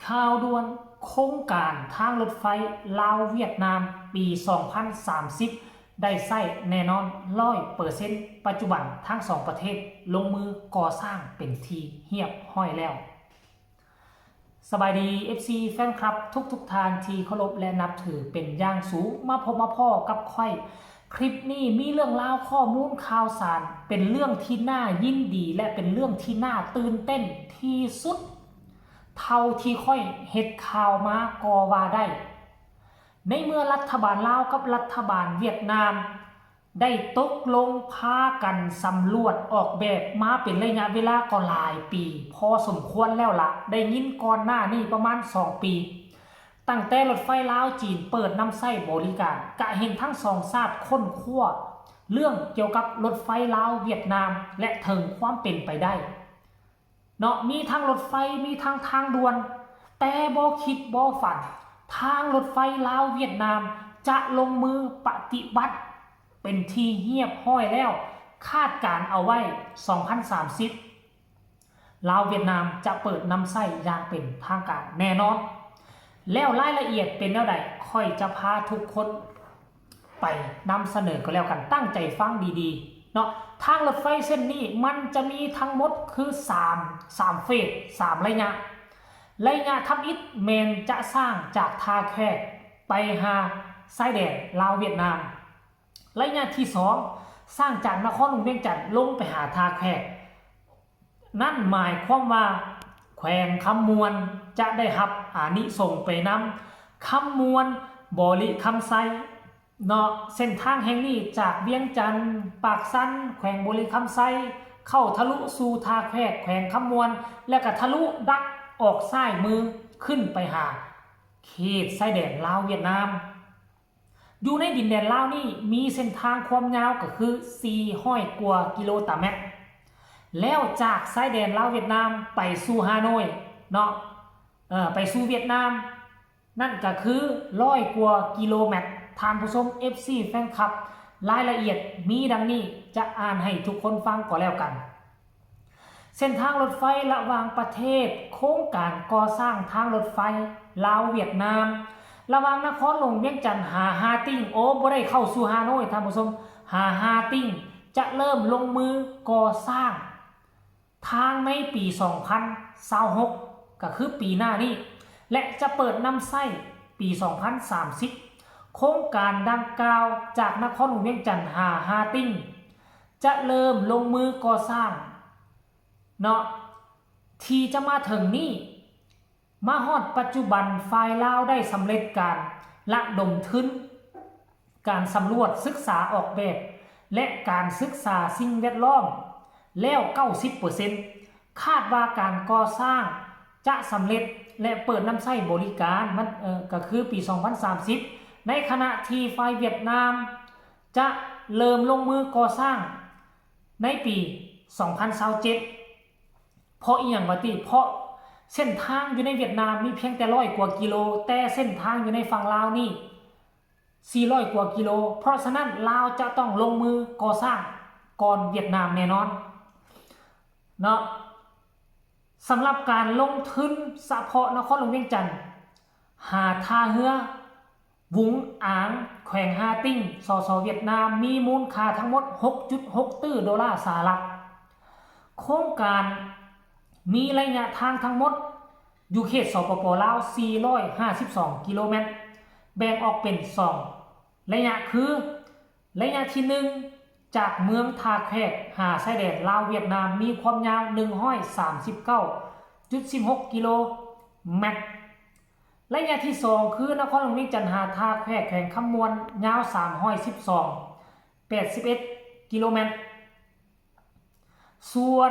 ຂ່າວດ່ວນ: ໂຄງການທາງລົດໄຟລາວ-ຫວຽດນາມປີສອງພັນສາມສິບ ໄດ້ໃຊ້ແນ່ນອນຮ້ອຍເປີເຊັນ. ປັດຈຸບັນທັງສອງປະເທດລົງມືກໍ່ສ້າງເປັນທີ່ຮຽບຮ້ອຍແລ້ວ. ສະບາຍດີ ເອັຟຊີ ແຟນຄລັບທຸກໆທ່ານທີ່ເຄົາລົບ ແລະ ນັບຖືເປັນຢ່າງສູງ. ມາພົບມາພໍ້ກັບຂ້ອຍ ຄລິບນີ້ມີເລື່ອງລາວ, ຂໍ້ມູນຂ່າວສານ ເປັນເລື່ອງທີ່ໜ້າຍິນດີ ແລະ ເປັນເລື່ອງທີ່ໜ້າຕື່ນເຕັ້ນທີ່ສຸດ ເທົ່າທີ່ຂ້ອຍເຮັດຂ່າວມາກໍວ່າໄດ້. ໃນເມື່ອລັດຖະບານລາວກັບລັດຖະບານຫວຽດນາມ ໄດ້ຕົກລົງພາກັນສຳຫຼວດອອກແບບມາເປັນໄລຍະເວລາກໍຫຼາຍປີພໍສົມຄວນແລ້ວລະ, ໄດ້ຍິນກ່ອນໜ້ານີ້ປະມານສອງປີ, ຕັ້ງແຕ່ລົດໄຟລາວ-ຈີນເປີດນຳໃຊ້ບໍລິການ, ກະເຫັນທັງສອງຊາດຄົ້ນຄວ້າເລື່ອງກ່ຽວກັບລົດໄຟລາວ-ຫວຽດນາມ ແລະ ເຖິງຄວາມເປັນໄປໄດ້ ເນາະ, ມີທັງລົດໄຟ, ມີທັງທາງດ່ວນ, ແຕ່ບໍ່ຄິດບໍ່ຝັນ ທາງລົດໄຟລາວ-ຫວຽດນາມຈະລົງມືປະຕິບັດເປັນທີ່ຮຽບຮ້ອຍແລ້ວ, ຄາດການເອົາໄວ້ສອງພັນສາມສິບ ລາວ-ຫວຽດນາມຈະເປີດນຳໃຊ້ຢ່າງເປັນທາງການແນ່ນອນ. ແລ້ວລາຍລະອຽດເປັນແນວໃດ? ຂ້ອຍຈະພາທຸກຄົນ ໄປນຳສະເໜີກໍແລ້ວກັນ, ຕັ້ງໃຈຟັງດີໆເນາະ. ທາງລົດໄຟເສັ້ນນີ້ມັນຈະມີທັງໝົດຄືສາມ ສາມເຟສ ສາມໄລຍະ. ໄລຍະທຳອິດແມ່ນຈະສ້າງຈາກທ່າແຂກໄປຫາຊາຍແດນລາວຫວຽດນາມ. ໄລຍະທີສອງ ສ້າງຈາກນະຄອນຫຼວງວຽງຈັນລົງໄປຫາທ່າແຂກ. ນັ້ນໝາຍຄວາມວ່າແຂວງຄຳມ່ວນຈະໄດ້ຮັບອານິສົງໄປນຳ, ຄຳມ່ວນ, ບໍລິຄຳໄຊເນາະ. ເສັ້ນທາງແຫ່ງນີ້ຈາກວຽງຈັນ, ປາກຊັນ, ແຂວງບໍລິຄຳໄຊ ເຂົ້າທະລຸສູ່ທ່າແຂກ ແຂວງຄຳມ່ວນ ແລ້ວກະທະລຸດັກອອກຊ້າຍມືຂຶ້ນໄປຫາເຂດຊາຍແດນລາວຫວຽດນາມ. ຢູ່ໃນດິນແດນລາວນີ້ມີເສັ້ນທາງຄວາມຍາວກໍຄືສີ່ຮ້ອຍກວ່າກິໂລຕາແມັດ, ແລ້ວຈາກຊາຍແດນລາວຫວຽດນາມໄປສູ່ຮ່າໂນ້ຍເນາະ, ເອີ ໄປສູ່ຫວຽດນາມ ນັ້ນກໍຄືຮ້ອຍກວ່າກິໂລແມັດ. ທ່ານຜູ້ຊົມ ເອັຟຊີ ແຟນຄລັບ, ລາຍລະອຽດມີດັ່ງນີ້, ຈະອ່ານໃຫ້ທຸກຄົນຟັງກໍແລ້ວກັນ. ເສັ້ນທາງລົດໄຟລະຫວ່າງປະເທດ, ໂຄງການກໍ່ສ້າງທາງລົດໄຟລາວຫວຽດນາມ ລະຫວ່າງນະຄອນຫຼວງວຽງຈັນຫາຮ່າຕິ້ງ, ໂອ້ ບໍ່ໄດ້ເຂົ້າສູ່ຮ່າໂນ້ຍທ່ານຜູ້ຊົມ, ຫາຮ່າຕິ້ງ ຈະເລີ່ມລົງມືກໍ່ສ້າງທາງໃນປີສອງພັນຊາວຫົກ ກໍຄືປີໜ້ານີ້ ແລະ ຈະເປີດນຳໃຊ້ປີສອງພັນສາມສິບ. ໂຄງການດັ່ງກ່າວຈາກນະຄອນຫຼວງວຽງຈັນຫາຮ່າຕິ້ງ ຈະເລີ່ມລົງມືກໍ່ສ້າງເນາະ ທີ່ຈະມາເຖິງນີ້. ມາຮອດປັດຈຸບັນ ຝ່າຍລາວໄດ້ສຳເລັດການລະດົມທຶນ ການສຳຫຼວດສຶກສາອອກແບບ ແລະ ການສຶກສາສິ່ງແວດລ້ອມແລ້ວເກົ້າສິບເປີເຊັນ. ຄາດວ່າການກໍ່ສ້າງຈະສຳເລັດ ແລະ ເປີດນຳໃຊ້ບໍລິການ ມັນ ເອີ ກໍຄືປີສອງພັນສາມສິບ, ໃນຂະນະທີ່ຝ່າຍຫວຽດນາມຈະເລີ່ມລົງມືກໍ່ສ້າງໃນປີສອງພັນຊາວເຈັດ. ເພາະອີ່ຫຍັງວະຕິ? ເພາະເສັ້ນທາງຢູ່ໃນຫວຽດນາມມີພຽງແຕ່ຮ້ອຍກວ່າກິໂລ, ແຕ່ເສັ້ນທາງຢູ່ໃນຝັ່ງລາວນີ້ສີ່ຮ້ອຍກວ່າກິໂລ, ເພາະສະນັ້ນລາວຈະຕ້ອງລົງມືກໍ່ສ້າງກ່ອນຫວຽດນາມແນ່ນອນເນາະ. ສຳລັບການລົງທຶນສະເພາະນະຄອນຫຼວງວຽງຈັນຫາທ່າເຮືອ ວຸງອາງ ແຂວງຮ່າຕິ້ງ ສສ ຫວຽດນາມ ມີມູນຄ່າທັງໝົດຫົກຈຸດຫົກຕື້ໂດລາສະຫະລັດ. ໂຄງການມີໄລຍະທາງທັງໝົດຢູ່ເຂດ ສປປ ລາວ ສີ່ຮ້ອຍຫ້າສິບສອງກິໂລແມັດ, ແບ່ງອອກເປັນສອງໄລຍະຄື ໄລຍະທີໜຶ່ງ ຈາກເມືອງທ່າແຂກຫາຊາຍແດນລາວຫວຽດນາມ ມີຄວາມຍາວໜຶ່ງຮ້ອຍສາມສິບເກົ້າຈຸດສິບຫົກກິໂລແມັດ. ໄລຍະທີສອງ ຄືນະຄອນຫຼວງວຽງຈັນຫາທ່າແຂກ ແຂວງຄຳມ່ວນ ຍາວສາມຮ້ອຍສິບສອງ ແປດສິບເອັດກິໂລແມັດ. ສ່ວນ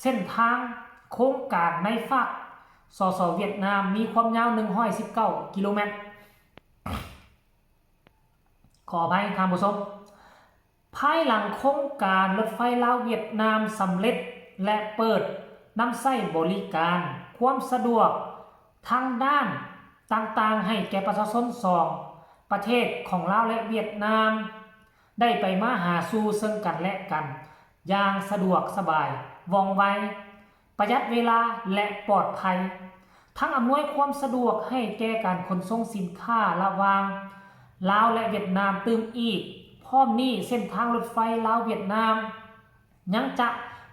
ເສັ້ນທາງໂຄງການໃນຟາກ ສສ ຫວຽດນາມ ມີຄວາມຍາວໜຶ່ງຮ້ອຍສິບເກົ້າກິໂລແມັດ. ຂໍອະໄພທ່ານຜູ້ຊົມ. ພາຍຫຼັງໂຄງການລົດໄຟລາວຫວຽດນາມສຳເລັດ ແລະ ເປີດນຳໃຊ້ບໍລິການ, ຄວາມສະດວກທາງດ້ານຕ່າງໆໃຫ້ແກ່ປະຊາຊົນສອງປະເທດຂອງລາວ ແລະ ຫວຽດນາມ ໄດ້ໄປມາຫາສູ່ເຊິ່ງກັນ ແລະ ກັນຢ່າງສະດວກສະບາຍ, ວ່ອງໄວ, ປະຢັດເວລາ ແລະ ປອດໄພ. ທັງອຳນວຍຄວາມສະດວກໃຫ້ແກ່ການຂົນສົ່ງສິນຄ້າລະຫວ່າງລາວ ແລະ ຫວຽດນາມຕື່ມອີກ. ພ້ອມນີ້, ເສັ້ນທາງລົດໄຟລາວ-ຫວຽດນາມ ຍັງຈະ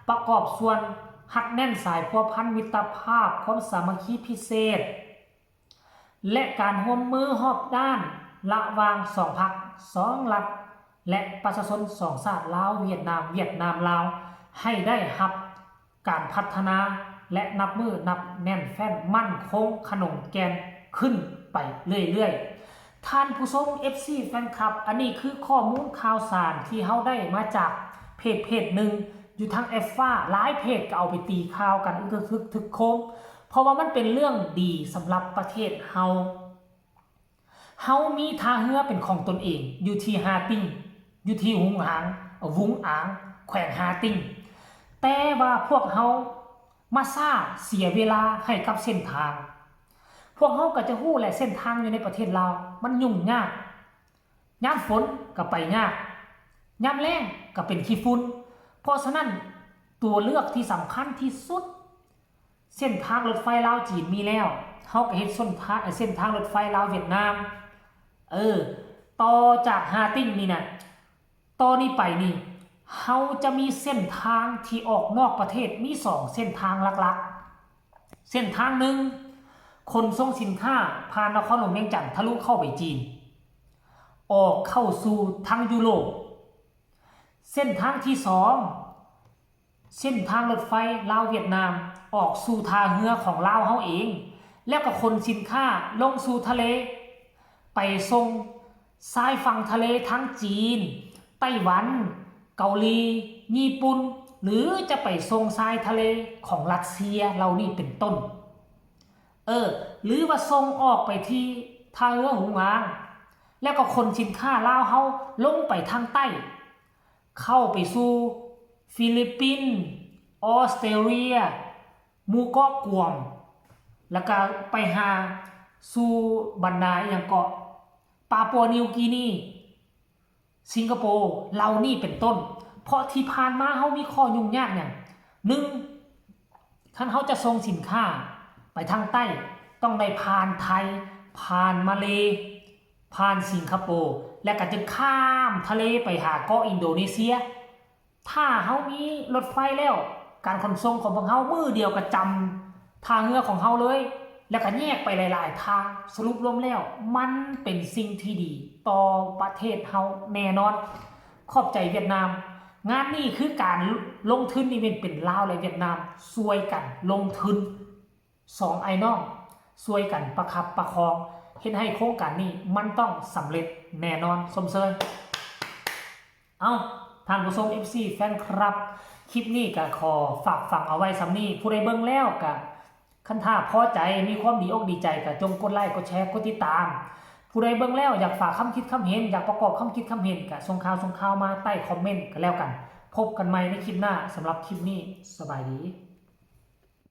ປະກອບສ່ວນຮັດແໜ້ນສາຍພົວພັນມິດຕະພາບ, ຄວາມສາມັກຄີພິເສດ ແລະ ການຮ່ວມມືຮອບດ້ານລະຫວ່າງສອງພັກ, ສອງລັດ ແລະ ປະຊາຊົນສອງຊາດ ລາວ-ຫວຽດນາມ, ຫວຽດນາມ-ລາວ ໃຫ້ໄດ້ຮັບການພັດທະນາ ແລະ ນັບມື້ນັບແໜ້ນແຟ້ນໝັ້ນຄົງຂະໜົງແກ່ນຂຶ້ນໄປເລື້ອຍໆ. ທ່ານຜູ້ຊົມ ເອັຟຊີ ແຟນຄລັບ, ອັນນີ້ຄືຂໍ້ມູນຂ່າວສານທີ່ເຮົາໄດ້ມາຈາກເພຈເພຈໜຶ່ງຢູ່ທາງແອັບຟ້າ, ຫຼາຍເພຈກໍເອົາໄປຕີຂ່າວກັນອຶກທຶກທຶກໂຄມ ເພາະວ່າມັນເປັນເລື່ອງດີສຳລັບປະເທດເຮົາ. ເຮົາມີທ່າເຮືອເປັນຂອງຕົນເອງ ຢູ່ທີ່ຮາຕິງ, ຢູ່ທີ່ຫຸງຫາງ, ຫວຸງອາງ, ແຂວງຮາຕິງ, ແຕ່ວ່າພວກເຮົາມາຊ້າເສຍເວລາໃຫ້ກັບເສັ້ນທາງ. ພວກເຮົາກໍຈະຮູ້ແຫຼະ, ເສັ້ນທາງຢູ່ໃນປະເທດລາວມັນຫຍຸ້ງຍາກ, ຍາມຝົນກໍໄປຍາກ, ຍາມແລ້ງກໍເປັນຂີ້ຝຸ່ນ. ເພາະສະນັ້ນ, ຕົວເລືອກທີ່ສຳຄັນທີ່ສຸດ ເສັ້ນທາງລົດໄຟລາວ-ຈີນມີແລ້ວ, ເຮົາກໍເຮັດເສັ້ນທາງ ເສັ້ນທາງລົດໄຟລາວ-ຫວຽດນາມ. ເອີ, ຕໍ່ຈາກຮາຕິງນີ້ນະ, ຕໍ່ນີ້ໄປນີ້, ເຮົາຈະມີເສັ້ນທາງທີ່ອອກນອກປະເທດ ມີສອງເສັ້ນທາງຫຼັກໆ. ເສັ້ນທາງໜຶ່ງ, ຂົນສົ່ງສິນຄ້າຜ່ານນະຄອນຫຼວງວຽງຈັນ ທະລຸເຂົ້າໄປຈີນ, ອອກເຂົ້າສູ່ທາງຢູໂຣບ. ເສັ້ນທາງທີສອງ, ເສັ້ນທາງລົດໄຟລາວ-ຫວຽດນາມ ອອກສູ່ທ່າເຮືອຂອງລາວເຮົາເອງ, ແລ້ວກໍຂົນສິນຄ້າລົງສູ່ທະເລ ໄປສົ່ງຊາຍຝັ່ງທະເລທາງຈີນ, ໄຕ້ຫວັນ, ເກົາຫຼີ, ຍີ່ປຸ່ນ ຫຼື ຈະໄປສົ່ງຊາຍທະເລຂອງຣັດເຊຍເຫຼົ່ານີ້ເປັນຕົ້ນ. ເອີ, ຫຼືວ່າສົ່ງອອກໄປທີ່ທ່າເຮືອຫູງອາງ, ແລ້ວກໍຂົນສິນຄ້າລາວເຮົາລົງໄປທາງໃຕ້, ເຂົ້າໄປສູ່ຟີລິບປິນ, ອອສເຕຣເລຍ, ໝູ່ເກາະກວມ, ແລ້ວກະໄປຫາສູ່ບັນດາອີ່ຫຍັງເກາະ ປາປົວນິວກີນີ, ສິງກະໂປ ເຫຼົ່ານີ້ເປັນຕົ້ນ. ເພາະທີ່ຜ່ານມາເຮົາມີຂໍ້ຫຍຸ້ງຍາກຫຍັງ? ໜຶ່ງ, ຄັນເຮົາຈະສົ່ງສິນຄ້າໄປທາງໃຕ້ ຕ້ອງໄດ້ຜ່ານໄທ, ຜ່ານມາເລ, ຜ່ານສິງກະໂປ ແລ້ວກໍຈຶ່ງຂ້າມທະເລໄປຫາເກາະອິນໂດເນເຊຍ. ຖ້າເຮົາມີລົດໄຟແລ້ວ, ການຂົນສົ່ງຂອງພວກເຮົາມື້ດຽວກໍຈຳທ່າເຮືອຂອງເຮົາເລີຍ, ແລ້ວກໍແຍກໄປຫຼາຍໆທ່າ. ສະຫຼຸບລວມແລ້ວ, ມັນເປັນສິ່ງທີ່ດີຕໍ່ປະເທດເຮົາແນ່ນອນ. ຂອບໃຈຫວຽດນາມ. ງານນີ້ຄືການລົງທຶນນີ້ແມ່ນເປັນລາວ ແລະ ຫວຽດນາມຊ່ວຍກັນລົງທຶນ. ສອງອ້າຍນ້ອງຊ່ວຍກັນປະຄັບປະຄອງ ເຮັດໃຫ້ໂຄງການນີ້ມັນຕ້ອງສຳເລັດແນ່ນອນ. ຊົມເຊີຍ. ເອົ້າ, ທ່ານຜູ້ຊົມ ເອັຟຊີ ແຟນຄລັບ, ຄລິບນີ້ກໍຂໍຝາກຝັງເອົາໄວ້ສ່ຳນີ້. ຜູ້ໃດເບິ່ງແລ້ວກໍ ຄັນຖ້າພໍໃຈ, ມີຄວາມດີອົກດີໃຈ, ກໍຈົ່ງກົດໄລ, ກົດແຊ, ກົດຕິດຕາມ. ຜູ້ໃດເບິ່ງແລ້ວຢາກຝາກຄຳຄິດຄຳເຫັນ, ຢາກປະກອບຄຳຄິດຄຳເຫັນ, ກໍສົ່ງຂ່າວ, ສົ່ງຂ່າວມາໃຕ້ຄອມເມັນກໍແລ້ວກັນ. ພົບກັນໃໝ່ໃນຄລິບໜ້າ. ສຳລັບຄລິບນີ້, ສະບາຍດີ.